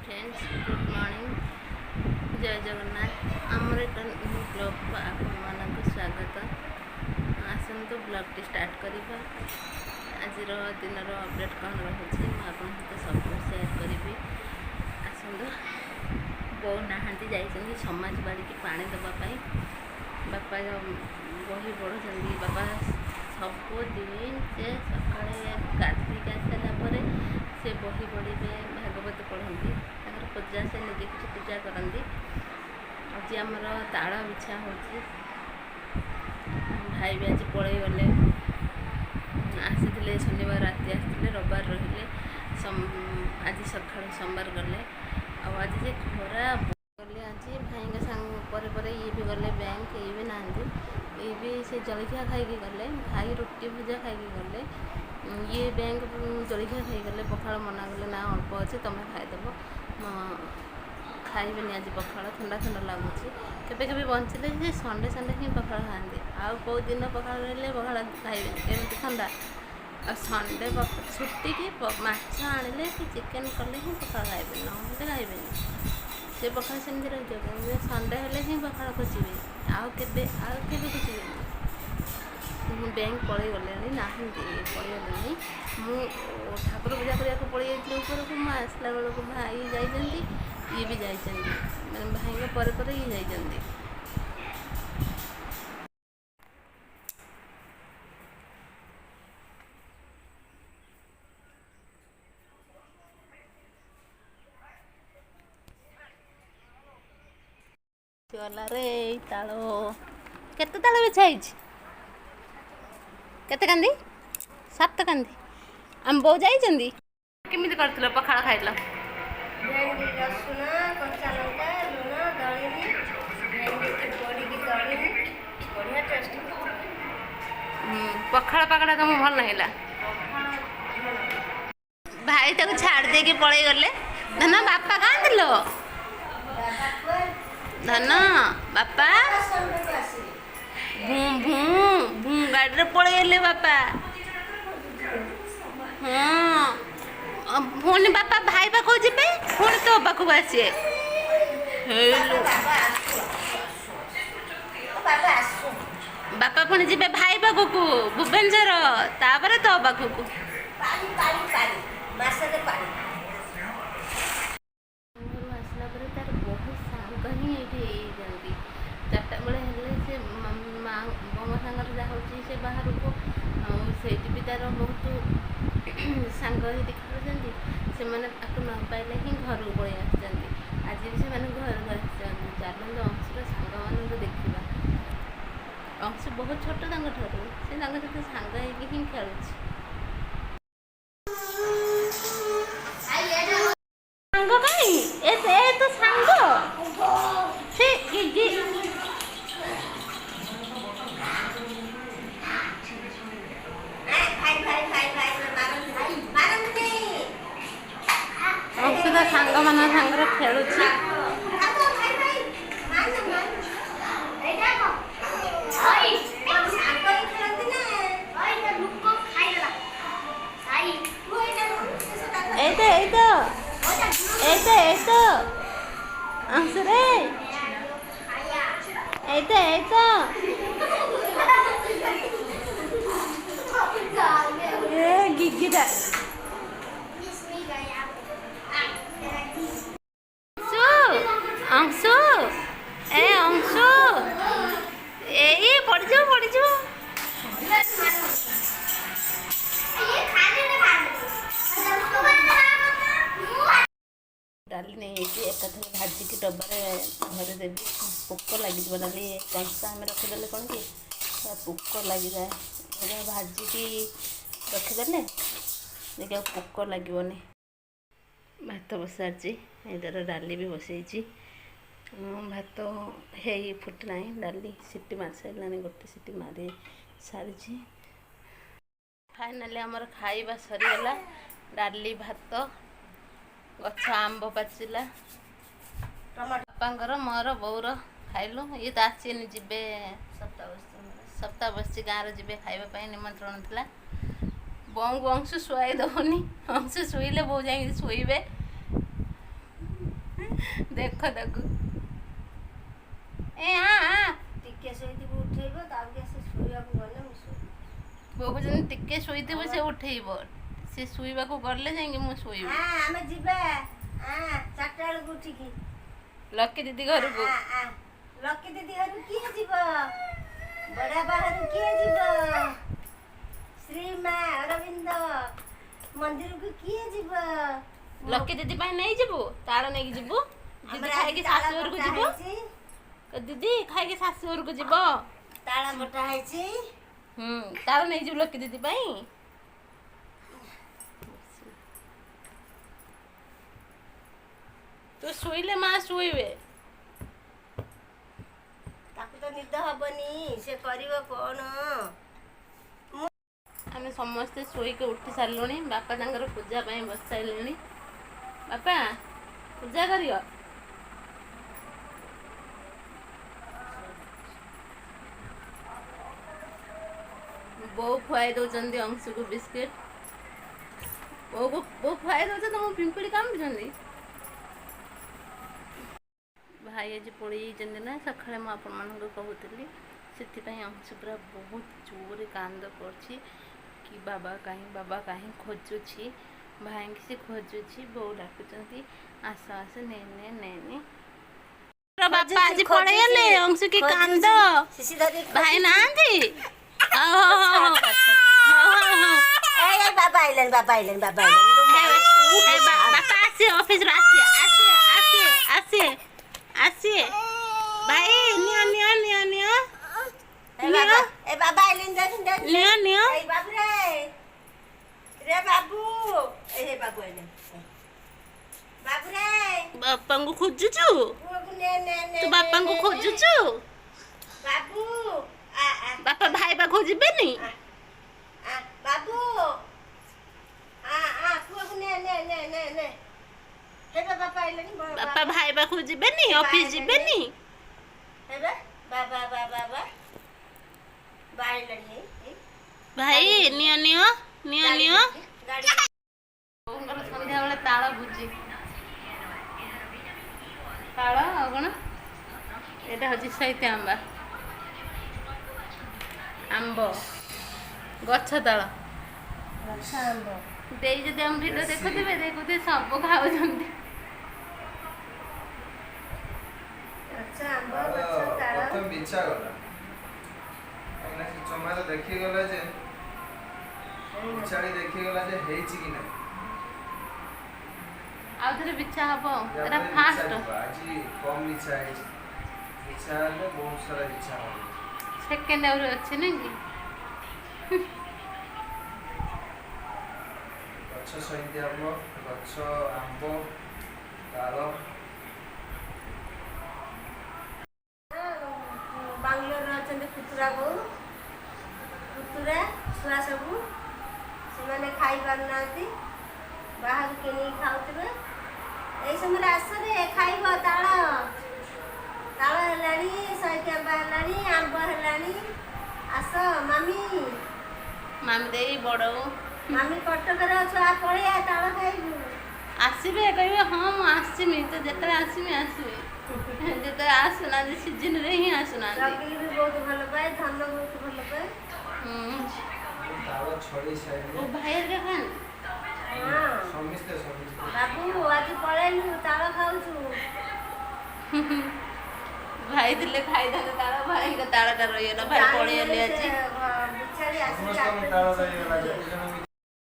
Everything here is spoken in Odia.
ଫ୍ରେଣ୍ଡସ୍, ଗୁଡ଼୍ ମର୍ଣ୍ଣିଂ, ଜୟ ଜଗନ୍ନାଥ। ଆମର ଏକ ନ୍ୟୁ ବ୍ଲଗ୍କୁ ଆପଣମାନଙ୍କୁ ସ୍ୱାଗତ। ଆସନ୍ତୁ, ବ୍ଲଗ୍ଟି ଷ୍ଟାର୍ଟ କରିବା। ଆଜିର ଦିନର ଅପଡ଼େଟ୍ କ'ଣ ରହୁଛି, ମୁଁ ଆପଣଙ୍କ ସହିତ ସବୁ ସେୟାର କରିବି। ଆସନ୍ତୁ। ବୋଉ ନାହାନ୍ତି, ଯାଇଛନ୍ତି ସମାଜ ବାଡ଼ିକି ପାଣି ଦେବା ପାଇଁ। ବାପା ବହି ପଢ଼ୁଛନ୍ତି। ବାପା ସବୁଦିନ ସେ ସକାଳେ ଗାଧୋଇକି ଆସିସାରିଲା ପରେ ସେ ବହି ପଢ଼ିବେ, ଭାଗବତ ପଢ଼ନ୍ତି। ତାଙ୍କର ପୂଜା, ସେ ନିଜେ କିଛି ପୂଜା କରନ୍ତି। ଆଜି ଆମର ତାଳ ବିଛା ହେଉଛି। ଭାଇ ବି ଆଜି ପଳେଇଗଲେ। ଆସିଥିଲେ ଶନିବାର ରାତି ଆସିଥିଲେ, ରବିବାର ରହିଲେ, ଆଜି ସକାଳୁ ସୋମବାର ଗଲେ। ଆଉ ଆଜି ଯେ ଖରା ଗଲେ ଆଜି ଭାଇଙ୍କ ସାଙ୍ଗ ପରେ ପରେ ଇଏ ବି ଗଲେ ବ୍ୟାଙ୍କ। ଇଏ ବି ନାହାନ୍ତି। ଇଏ ବି ସେ ଜଳଖିଆ ଖାଇକି ଗଲେ। ଭାଇ ରୁଟି ଭଜା ଖାଇକି ଗଲେ, ଇଏ ବ୍ୟାଙ୍କ ଜଳଖିଆ ଖାଇଗଲେ। ପଖାଳ ମନା କଲେ, ନା ଅଳ୍ପ ଅଛି, ତୁମେ ଖାଇଦେବ, ଖାଇବେନି ଆଜି ପଖାଳ, ଥଣ୍ଡା ଥଣ୍ଡା ଲାଗୁଛି। କେବେ କେବେ ବଞ୍ଚିଲେ ସେ ସଣ୍ଡେ ସଣ୍ଡେ ହିଁ ପଖାଳ ଖାଆନ୍ତି। ଆଉ କେଉଁ ଦିନ ପଖାଳ ରହିଲେ ପଖାଳ ଖାଇବେନି, କେମିତି ଥଣ୍ଡା। ଆଉ ସଣ୍ଡେ ଛୁଟିକି ମାଛ ଆଣିଲେ କି ଚିକେନ୍ କଲେ ହିଁ ପଖାଳ ଖାଇବେ, ନହେଲେ ଖାଇବେନି। ସେ ପଖାଳ ସେମିତି ରହିଯିବ, କିନ୍ତୁ ସଣ୍ଡେ ହେଲେ ହିଁ ପଖାଳ ଖୋଜିବେ, ଆଉ କେବେ ଖୋଜିବେନି। ବ୍ୟାଙ୍କ ପଳେଇ ଗଲେଣି, ନାହାନ୍ତି, ପଳେଇଗଲେଣି। ମୁଁ ଠାକୁର ପୂଜା କରିବାକୁ ପଳେଇ ଯାଇଥିଲି ଉପରକୁ। ମୁଁ ଆସିଲା ବେଳକୁ ଭାଇ ଯାଇଛନ୍ତି, ଇଏ ବି ଯାଇଛନ୍ତି, ମାନେ ଭାଇଙ୍କ ପରେ ପରେ ଇଏ ଯାଇଛନ୍ତି। ଗଲାରେ ଏଇ ତାଳ, କେତେ ତାଳ ବିଛା ହେଇଛି? କେତେ କାନ୍ଦି? ସାତ କାନ୍ଦି। ଆମ ବୋଉ ଯାଇଛନ୍ତି। କେମିତି କରିଥିଲ ପଖାଳ ଖାଇଲ? ଭେଣ୍ଡି, ରସୁଣ, କଞ୍ଚା ଲଙ୍କା, ଲୁଣ ଦଳିନି, ଭେଣ୍ଡିକି ପୋଡ଼ିକି ଦଳିନି, ବଢ଼ିଆ ଟେଷ୍ଟ। ପଖାଳ ପାଗଟା ତମକୁ ଭଲ ଲାଗିଲା? ଭାଇ ତାକୁ ଛାଡ଼ି ଦେଇକି ପଳେଇଗଲେ। ଧନ, ବାପା କାନ୍ଦିଲ? ଧନ, ବାପା ଭୁଁ ଭୁଁ ଭୁଁ ଗାଡ଼ିରେ ପଳେଇଗଲେ ବାପା। ହଁ, ପୁଣି ବାପା ଭାଇ ପାଖକୁ ଯିବେ, ପୁଣି ତୋ ପାଖକୁ ଆସିବେ। ହେଇଲୋ। ବାପା ଆସୁ। ବାପା ପୁଣି ଯିବେ ଭାଇ ପାଖକୁ ଭୁବନେଶ୍ୱର, ତାପରେ ତୋ ପାଖକୁ। ପାଣି, ପାଣି, ପାଣି, ମାସରେ ପାଣି। ଘରୁ ଆସିଲା ପରେ ତାର ବହୁତ ସାଙ୍ଗ ହିଁ ଏଇଠି ହେଇଯାନ୍ତି। 4ଟା ବେଳେ ହେଲେ ସେ ମା ବୋଉଙ୍କ ସାଙ୍ଗରେ ଯାଉଛି ସେ ବାହାରକୁ। ଆଉ ସେଇଠି ବି ତାର ବହୁତ ସାଙ୍ଗ ହେଇଠି ଖେଳୁଛନ୍ତି। ସେମାନେ ତାକୁ ନ ପାଇଲେ ହିଁ ଘରକୁ ପଳେଇ ଆସୁଛନ୍ତି। ଆଜି ବି ସେମାନେ ଘରକୁ ଆସିଛନ୍ତି। ଚାଲନ୍ତୁ, ଅଂଶୁର ସାଙ୍ଗମାନଙ୍କୁ ଦେଖିବା। ଅଂଶୁ ବହୁତ ଛୋଟ ତାଙ୍କ ଠାରୁ, ସେ ତାଙ୍କ ସହିତ ସାଙ୍ଗ ହେଇକି ହିଁ ଖେଳୁଛି। ସାଙ୍ଗ କାଇଁ? ଏ ତ ସାଙ୍ଗ ସେ ଗିଗି। ଭାଇ, ଭାଇ, ଭାଇ, ଭାଇ, ମାରନ୍ତି, ମାରନ୍ତି। ଅଂଶୁ ତା ସାଙ୍ଗମାନଙ୍କ ସାଙ୍ଗରେ ଖେଳୁଛି। ଭାଇ, ଭାଇ, ମାର ମାର। ଏଇଟା କଣ ସାଙ୍ଗ ହେଇ ଖେଳନ୍ତି ନା? ଏଇ ତ, ଏଇ ତ, ଏଇ ତ, ଏଇ ତ ଅଂଶୁ ରେ, ଏଇ ତ, ଏଇ ତ। ଏ ଗିଗିଟା। ଅଂଶୁ, ଅଂଶୁ, ଏ ଅଂଶୁ, ଏଇ ପଡ଼ିଯିବ, ପଡ଼ିଯିବ। ଡାଲି ନେଇଯାଇଛି, ଏକାଥରେ ଭାଜିକି ଡବାରେ ଭରିଦେବି। ପୋକ ଲାଗିଯିବ ଡାଲି କଞ୍ଚା ଆମେ ରଖିଦେଲେ। କ'ଣ କି ପୁରା ପୋକ ଲାଗିଯାଏ। ଏଇଟା ଭାଜିକି ରଖିଦେଲେ ଦେଖି ଆଉ ପୋକ ଲାଗିବନି। ଭାତ ବସାରିଛି, ଏଇଟାର ଡାଲି ବି ବସେଇଛି। ଭାତ ହେଇ ଫୁଟିନାହିଁ, ଡାଲି ସିଟି ମାରି ସାରିଲାଣି, ଗୋଟେ ସିଟି ମାରି ସାରିଛି। ଫାଇନାଲି ଆମର ଖାଇବା ସରିଗଲା। ଡାଲି, ଭାତ, ଗଛ ଆମ୍ବ ପାଚିଲା। ବାପାଙ୍କର, ମୋର, ବୋଉର ଖାଇଲୁ। ଇଏ ତ ଆସିନି, ଯିବେ ସପ୍ତାହ ବସିଛି, ଗାଁରେ ଯିବେ ଖାଇବା ପାଇଁ, ନିମନ୍ତ୍ରଣ ଥିଲା। ବୋଉଙ୍କୁ ଅଂଶୁ ଶୁଆଇ ଦେଉନି। ଅଂଶୁ ଶୋଇଲେ ବୋଉ ଯାଇକି ଶୋଇବେ। ଦେଖ ତାକୁ। ଏ ଆ ଆ। ଟିକେ ଶୋଇଥିବୁ ଉଠେଇବ, ତାପରେ ସେ ଶୋଇବାକୁ ଗଲେ ମୁଁ ଶୋଇବି। ବୋଉ କହୁଛନ୍ତି ଟିକେ ଶୋଇଥିବ ସେ ଉଠେଇବ, ସେ ଶୋଇବାକୁ ଗଲେ ଯାଇକି ମୁଁ ଶୋଇବି। ଆ, ଆମେ ଯିବା, ଆ, 4ଟା ବେଳକୁ ଉଠିକି ଲକି ଦିଦି ଘରକୁ। ଆ, ଆ, ଲକି ଦିଦି ଘରକୁ କିଏ ଯିବ? ବଡ ଘରକୁ କିଏ ଯିବ? ଶ୍ରୀ ମା ଅରବିନ୍ଦ ମନ୍ଦିରକୁ କିଏ ଯିବ? ଲକି ଦିଦି ପାଇଁ ନେଇଯିବୁ, ତାଳ ନେଇକି ଯିବୁ ଦିଦି। ଆମର ଆଜି ଖାଇକି ତାଳ ଶାଶୁ ଘରକୁ ବଟା ଯିବ। ହେଇଛି। ଦିଦି ଖାଇକି ଶାଶୁ ଘରକୁ ଯିବ। ତାଳ ବଟା ହେଇଛି। ହୁଁ, ତାଳ ନେଇଯିବୁ ଲକି ଦିଦି ପାଇଁ। ତୁ ଶୋଇଲେ ମା ଶୋଇବେ। ତାକୁ ତ ନିଦ ହବନି, ସେ କରିବ କଣ? ଆମେ ସମସ୍ତେ ଶୋଇକି ଉଠି ସାରିଲୁଣି। ବାପା ତାଙ୍କର ପୂଜା ପାଇଁ ବସି ସାରିଲେଣି। ବାପା, ପୂଜା କରିବ? ବୋଉ ଖୁଆଇ ଦଉଛନ୍ତି ଅଂଶୁକୁ ବିସ୍କିଟ। ବୋଉକୁ ବୋଉ ଖୁଆଇ ଦଉଛନ୍ତି। ତମ ପିମ୍ପୁଡ଼ି କାମୁଡୁଛନ୍ତି। ଭାଇ ଆଜି ପଳେଇ ଯାଇଛନ୍ତି ନା, ସକାଳେ ମୁଁ ଆପଣମାନଙ୍କୁ କହୁଥିଲି। ସେଥିପାଇଁ ଅଂଶୁ ପୁରା ବହୁତ ଜୋରରେ କାନ୍ଦ କରୁଛି କି ବାବା କାହିଁ, ବାବା କାହିଁ। ଖୋଜୁଛି ଭାଇଙ୍କି, ସେ ଖୋଜୁଛି। ବୋଉ ଡାକୁଛନ୍ତି, ଆସ ଆସ, ନେ ନେ ନେ ନେ। ବାପା ଆଜି ପଳେଇଗଲେ, ଅଂଶୁ କି କାନ୍ଦ। ଶିଶି ଧରି। ଭାଇ ନାହାନ୍ତି। ହଉ ହଉ ହଉ ହଉ ହଉ ହଉ। ଏଇ, ଏଇ, ବାବା ଆଇଲେଣି, ବାବା ଆଇଲେଣି, ବାବା ଆଇଲେଣି। ଏ ବାପା ଆସିବେ ଅଫିସରୁ, ଆସିବେ, ଆସିବେ, ଆସିବେ, ଆସିବେ, ଆସିବେ। ଭାଇ, ନିଅ ନିଅ ନିଅ ନିଅ। ଏ ବାବା, ଏ ବାବା ଆଇଲେଣି, ଦେଖ ଦେଖ। ନିଅ ନିଅ। ଏଇ ବାବୁ ରେ, ରେ ବାବୁ, ଏଇ ହେ ବାବୁ ଆଇଲେଣି। ବାବୁ ରେ। ବାପାଙ୍କୁ ଖୋଜୁଛୁ? ପୁଅକୁ ନେ ନେ ନେ। ତୁ ବାପାଙ୍କୁ ନେ, ନେ। ଖୋଜୁଛୁ? ବାବୁ, ଆ ଆ। ବାପା ଭାଇ ପାଖକୁ ଯିବେନି? ଆ ବାବୁ, ଆ ଆ, ପୁଅକୁ ନେ ନେ ନେ ନେ ନେ। ହେ ବାପା ଆଇଲେଣି। ବାପା ଭାଇ ପାଖକୁ ଯିବେନି? ଅଫିସ ଯିବେନି? ହେ ବା ବାବା ବାବା ବାବା ବା ଆଇଲେଣି, ହେଇ ହେଇ। ଭାଇ, ନିଅ ନିଅ ନିଅ ନିଅ। ଗାଡ଼ି। ବୋଉଙ୍କର ସନ୍ଧ୍ୟାବେଳେ ତାଳ ଭୁଜି, ତାଳ ଆଉ କ'ଣ? ଏଇଟା ହେଉଛି ସୈତି ଆମ୍ବା, ଆମ୍ବ ଗଛ ତାଳ। ଗଛ ଆମ୍ବ। ଦେଇ ଯଦି ଆମ ଭିଡ଼ିଓ ଦେଖୁଥିବେ, ଦେଖୁଥିବେ ସବୁ ଖାଉଛନ୍ତି। ଗଛ ଆମ୍ବ, ଗଛ ତାଳ। ପ୍ରଥମେ ବିଛା ଗଲା, କାହିଁକିନା ସେ ଚମାର ଦେଖିଗଲା ଯେ, ବିଛାଡ଼ି ଦେଖିଗଲା ଯେ ହେଇଛି କି ନାହିଁ। ଆଉ ଥରେ ବିଛା ହବ ଏଟା। ୟାପରେ ବିଛା ଫାଷ୍ଟ। ଯିବ। ଆଜି କମ୍ ବିଛା ହେଇଛି, ବିଛା ହେଲେ ବହୁତ ସାରା ବିଛା ହବ। ସେକେଣ୍ଡ ଆହୁରି ଅଛି ନା କି? ଗଛ ସହିତି ଆମ୍ବ, ଗଛ ଆମ୍ବ, ତାଳ। ବାଙ୍ଗଲୋରରେ ଅଛନ୍ତି ପୁତୁରା ବୋଉ, ପୁତୁରା ଛୁଆ ସବୁ। ସେମାନେ ଖାଇପାରୁନାହାନ୍ତି, ବାହାରୁ କିଣିକି ଖାଉଥିବେ। ଏଇ ସମୟରେ ଆସରେ ଖାଇବ ତାଳ। ତାଳ ହେଲାଣି, ସହିତି ଆମ୍ବ ହେଲାଣି, ଆମ୍ବ ହେଲାଣି। ଆସ ମାମି। ମାମି ଦେଇ, ବଡ଼ ମାମି କଟକରେ ଅଛୁ, ଆ ପଳେଇଆ, ତାଳ ଖାଇବୁ। ଆସିବେ, କହିବେ ହଁ ମୁଁ ଆସିମି ତ, ଯେତେବେଳେ ଆସିମି ଆସିବି। ଯେତେବେଳେ ଆସୁନାହାନ୍ତି, ସିଜିନରେ ହିଁ ଆସୁନାହାନ୍ତି। ଲକିକି ବି ବହୁତ ଭଲ ପାଏ, ଧନ ବହୁତ ଭଲ ପାଏ। ତାଳ ଛଡେଇ ସାରିଲେ। ଓ ଭାଇ ହେରିକା ଖାଆନ୍ତି? ହଁ। ସମସ୍ତେ ସମସ୍ତେ। ବାବୁ, ଆଜି ପଳେଇଲୁ, ତାଳ ଖାଉଛୁ। ଭାଇ ଥିଲେ ଖାଇଥାନ୍ତେ ତାଳ। ଭାଇଙ୍କ ତାଳଟା ରହିଗଲା, ଭାଇ ପଳେଇଗଲେ ଆଜି। ବିଛାଡ଼ି ଆସି ସମସ୍ତଙ୍କ ତାଳ ରହିଗଲା, ଯେତେ ଜଣ